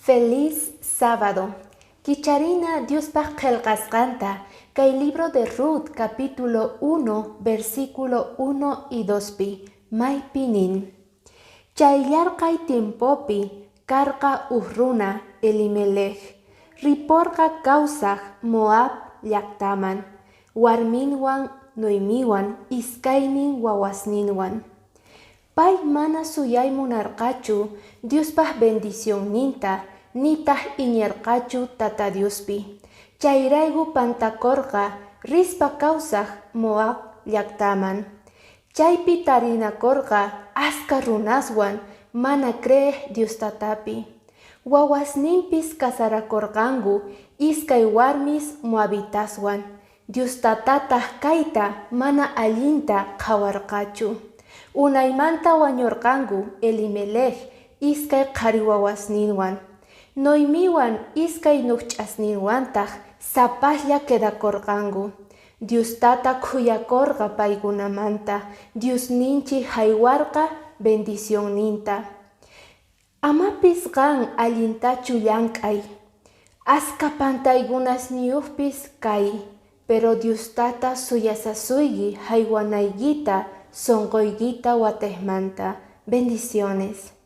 Feliz sábado. Kicharina Diospaj qhelqasqanta kay libro de Rut capítulo 1 versículo 1 y 2pi maypi nin: Chay yarqay tiempopi karqa uj runa Elimelech, riporqa kawsaj Moab llaqtaman, warminwan Noemiwan iskaynin wawasninwan. Pay mana suyay munarqachu Diospaj bendicionninta, nitaj iñerqachu Tata Diospi. Chayrayku pantakorqa rispa kawsaj Moab llaqtaman. Chaypi tarinakorqa aska runaswan mana creej Dios Tatapi. Wawasninpis casarakorqanku iskay warmis moabitaswan. Dios Tatataj kayta mana allinta qhawarqachu. Unaymanta wañorqanku Elimelech iskay qhari wawasninwan. Noemiwan iskay ñukch'asninwantaj sapaslla quedakorqanku. Dios Tata khuyakorqa paykunamanta, Diosninchik jaywarqa bendicionninta. Amapis qan allintachu llank'ay. Aska pantaykunasniyuqpis kay, pero Dios Tata suyasasuyki jaywanaykita sunquykita watejmanta. Bendiciones.